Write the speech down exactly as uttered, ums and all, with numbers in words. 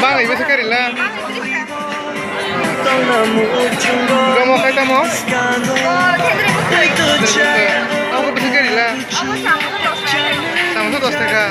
Ang ibo se karila. Gamo khaitamo? Ang ibo se karila. Samsa dos taka.